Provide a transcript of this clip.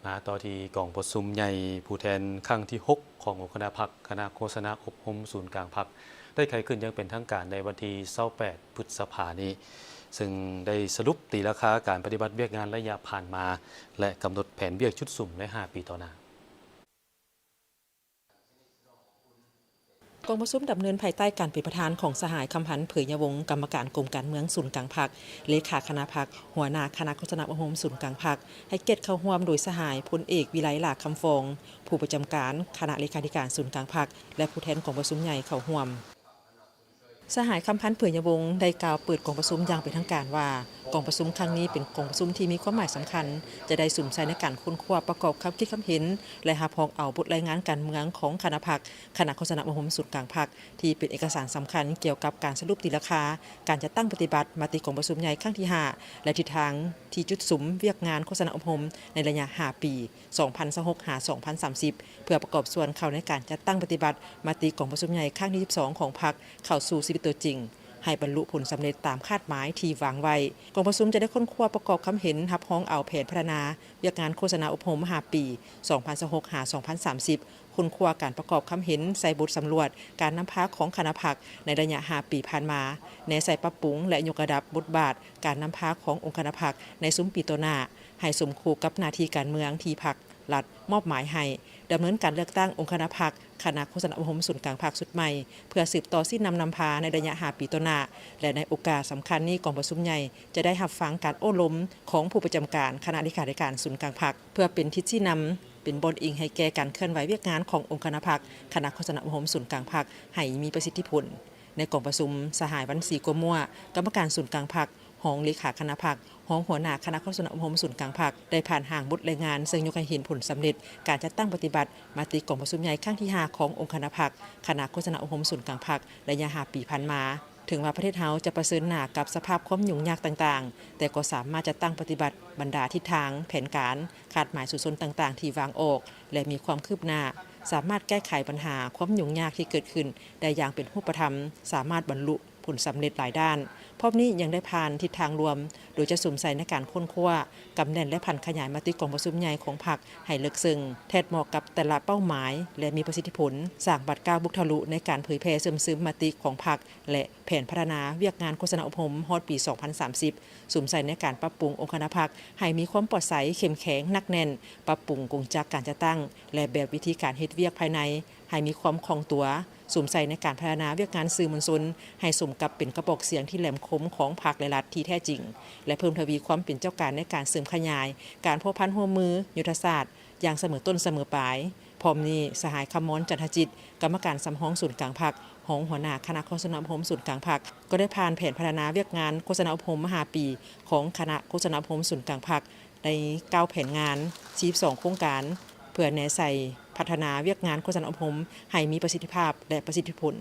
ມາຕໍ່ທີ່ກອງປະຊຸມໃຫຍ່ຜູ້ແທນຄັ້ງທີຫົກ ຂອງອົງຄະນະພັກ ຄະນະໂຄສະນາອົບຮົມສູນກາງພັກ ໄດ້ໄຂຂຶ້ນຢ່າງເປັນທາງການໃນວັນທີຊາວແປດ ພຶດສະພານີ້, ເຊິ່ງໄດ້ສະຫຼຸບຕີລາຄາການປະຕິບັດວຽກງານໄລຍະຜ່ານມາ ແລະ ກຳນົດແຜນວຽກຈຸດສຸມໃນຫ້າປີຕໍ່ໜ້າ. ກອງປະຊຸມດຳເນີນພາຍໃຕ້ການເປັນປະທານຂອງສະຫາຍ ຄຳພັນ ເຜີຍຍະວົງ ກຳມະການກົມການເມືອງສູນກາງພັກ, ເລຂາຄະນະພັກ, ຫົວໜ້າຄະນະໂຄສະນາອົບຮົມສູນກາງພັກ, ໃຫ້ກຽດເຂົ້າຮ່ວມໂດຍສະຫາຍ ພົນເອກ ວິໄລ ຫຼ້າຄຳຟອງ ຜູ້ປະຈຳການຄະນະເລຂາທິການສູນກາງພັກ ແລະ ຜູ້ແທນກອງປະຊຸມໃຫຍ່ເຂົ້າຮ່ວມ. ສະຫາຍ ຄຳພັນ ເຜີຍຍະວົງ ໄດ້ກ່າວເປີດກອງປະຊຸມຢ່າງເປັນທາງການວ່າ, ກອງປະຊຸມຄັ້ງນີ້ເປັນກອງປະຊຸມທີ່ມີຄວາມໝາຍສຳຄັນ, ຈະໄດ້ສຸມໃສ່ໃນການຄົ້ນຄວ້າປະກອບຄຳຄິດຄຳເຫັນ ແລະ ຮັບຮອງເອົາບົດລາຍງານການເມືອງຂອງຄະນະພັກ, ຄະນະໂຄສະນາອົບຮົມສູນກາງພັກ ທີ່ເປັນເອກະສານສຳຄັນກ່ຽວກັບການສະຫຼຸບຕີລາຄາການຈັດຕັ້ງປະຕິບັດມະຕິກອງປະຊຸມໃຫຍ່ຄັ້ງທີຫ້າ ແລະ ທິດທາງທີ່ຈຸດສຸມວຽກງານໂຄສະນາອົບຮົມໃນໄລຍະຫ້າປີ ສອງພັນຊາວຫົກ ຫາ ສອງພັນສາມສິບ ເພື່ອປະກອບສ່ວນເຂົ້າໃນການຈັດຕັ້ງປະຕິບັດມະຕິກອງປະຊຸມໃຫຍ່ຄັ້ງທີສິບສອງ ຂອງພັກເຂົ້າສູ່ຊີວິດຕົວຈິງ ໃຫ້ບັນລຸຜົນສຳເລັດຕາມຄາດໝາຍທີ່ວາງໄວ້. ກອງປະຊຸມຈະໄດ້ຄົ້ນຄວ້າປະກອບຄຳເຫັນ ຮັບຮອງເອົາແຜນພັດທະນາວຽກງານໂຄສະນາອົບຮົມຫ້າປີ ສອງພັນຊາວຫົກ ຫາ ສອງພັນສາມສິບ, ຄົ້ນຄວ້າການປະກອບຄຳເຫັນໃສ່ບົດສຳຫຼວດການນຳພາຂອງຄະນະພັກໃນໄລຍະຫ້າປີຜ່ານມາ, ແນໃສ່ປັບປຸງ ແລະ ຍົກລະດັບບົດບາດການນຳພາຂອງອົງຄະນະພັກໃນຊຸມປີຕໍ່ໜ້າ ໃຫ້ສົມຄູ່ກັບໜ້າທີ່ການເມືອງທີ່ພັກ ລັດມອບໝາຍໃຫ້, ດຳເນີນການເລືອກຕັ້ງອົງຄະນະພັກ ຄະນະໂຄສະນາອົບຮົມສູນກາງພັກຊຸດໃໝ່ ເພື່ອສືບຕໍ່ຊີ້ນຳນຳພາໃນໄລຍະຫ້າປີຕໍ່ໜ້າ ແລະ ໃນໂອກາດສຳຄັນນີ້ ກອງປະຊຸມໃຫຍ່ຈະໄດ້ຮັບຟັງການໂອ້ລົມຂອງຜູ້ປະຈຳການຄະນະເລຂາທິການສູນກາງພັກ ເພື່ອເປັນທິດຊີ້ນຳ, ເປັນບ່ອນອີງໃຫ້ແກ່ການເຄື່ອນໄຫວວຽກງານຂອງອົງຄະນະພັກ ຄະນະໂຄສະນາອົບຮົມສູນກາງພັກ ໃຫ້ມີປະສິດທິຜົນ. ໃນກອງປະຊຸມ, ສະຫາຍ ວັນສີ ກົວມົວ ກຳມະການສູນກາງພັກ, ຮອງເລຂາຄະນະພັກ, ຮອງຫົວໜ້າຄະນະໂຄສະນາອົບຮົມສູນກາງພັກ ໄດ້ຜ່ານຮ່າງບົດລາຍງານເຊິ່ງຍົກໃຫ້ເຫັນຜົນສຳເລັດການຈັດຕັ້ງປະຕິບັດມະຕິກອງປະຊຸມໃຫຍ່ຄັ້ງທີຫ້າ ຂອງອົງຄະນະພັກ ຄະນະໂຄສະນາອົບຮົມສູນກາງພັກ ໄລຍະຫ້າປີຜ່ານມາ. ເຖິງວ່າປະເທດເຮົາຈະປະເຊີນໜ້າກັບສະພາບຄວາມຫຍຸ້ງຍາກຕ່າງໆ, ແຕ່ກໍສາມາດຈັດຕັ້ງປະຕິບັດບັນດາທິດທາງ, ແຜນການ, ຄາດໝາຍສູ້ຊົນຕ່າງໆທີ່ວາງອອກ ແລະ ມີຄວາມຄືບໜ້າ, ສາມາດແກ້ໄຂບັນຫາຄວາມຫຍຸ້ງຍາກທີ່ເກີດຂຶ້ນໄດ້ຢ່າງເປັນຮູບປະທຳ, ສາມາດບັນລຸ ຜົນສຳເລັດຫຼາຍດ້ານ. ພ້ອມນີ້ຍັງໄດ້ຜ່ານທິດທາງລວມ ໂດຍຈະສຸມໃສ່ໃນການຄົ້ນຄວ້າ, ກຳແໜ້ນ ແລະ ຜັນຂະຫຍາຍມະຕິກອງປະຊຸມໃຫຍ່ຂອງພັກໃຫ້ເລິກເຊິ່ງ, ແທດເໝາະກັບແຕ່ລະເປົ້າໝາຍ ແລະ ມີປະສິດທິຜົນ, ສ້າງບາດກ້າວບຸກທະລຸໃນການເຜີຍແຜ່ເຊື່ອມຊຶມມະຕິຂອງພັກ ແລະ ແຜນພັດທະນາວຽກງານໂຄສະນາອົບຮົມຮອດປີສອງພັນສາມສິບ, ສຸມໃສ່ໃນການປັບປຸງອົງຄະນະພັກໃຫ້ມີຄວາມປອດໃສ, ເຂັ້ມແຂງ, ໜັກແໜ້ນ, ປັບປຸງກົງຈັກການຈັດຕັ້ງ ແລະ ແບບວິທີການເຮັດວຽກພາຍໃນໃຫ້ມີຄວາມຄ່ອງຕົວ, ສຸມໃສ່ໃນການພັດທະນາວຽກງານສື່ມວນຊົນໃຫ້ສົມກັບເປັນກະບອກສຽງທີ່ແຫຼມຄົມຂອງພັກ ແລະ ລັດທີ່ແທ້ຈິງ ແລະ ເພີ່ມທະວີຄວາມເປັນເຈົ້າການໃນການເສີມຂະຫຍາຍການພົວພັນຮ່ວມມື, ຍຸດທະສາດຢ່າງສະເໝີຕົ້ນສະເໝີປາຍ. ພ້ອມນີ້, ສະຫາຍ ຄຳມອນ ຈັນທະຈິດ ກຳມະການສຳຮອງສູນກາງພັກ, ຮອງຫົວໜ້າຄະນະໂຄສະນາອົບຮົມສູນກາງພັກ ກໍໄດ້ຜ່ານແຜນພັດທະນາວຽກງານໂຄສະນາອົບຮົມຫ້າປີຂອງຄະນະໂຄສະນາອົບຮົມສູນກາງພັກ ໃນເກົ້າແຜນງານ, ສີ່ສິບສອງໂຄງການ ເພື່ອແນໃສ່ພັດທະນາວຽກງານໂຄສະນາອົບຮົມໃຫ້ມີປະສິດທິພາບ ແລະ ປະສິດທິຜົນ.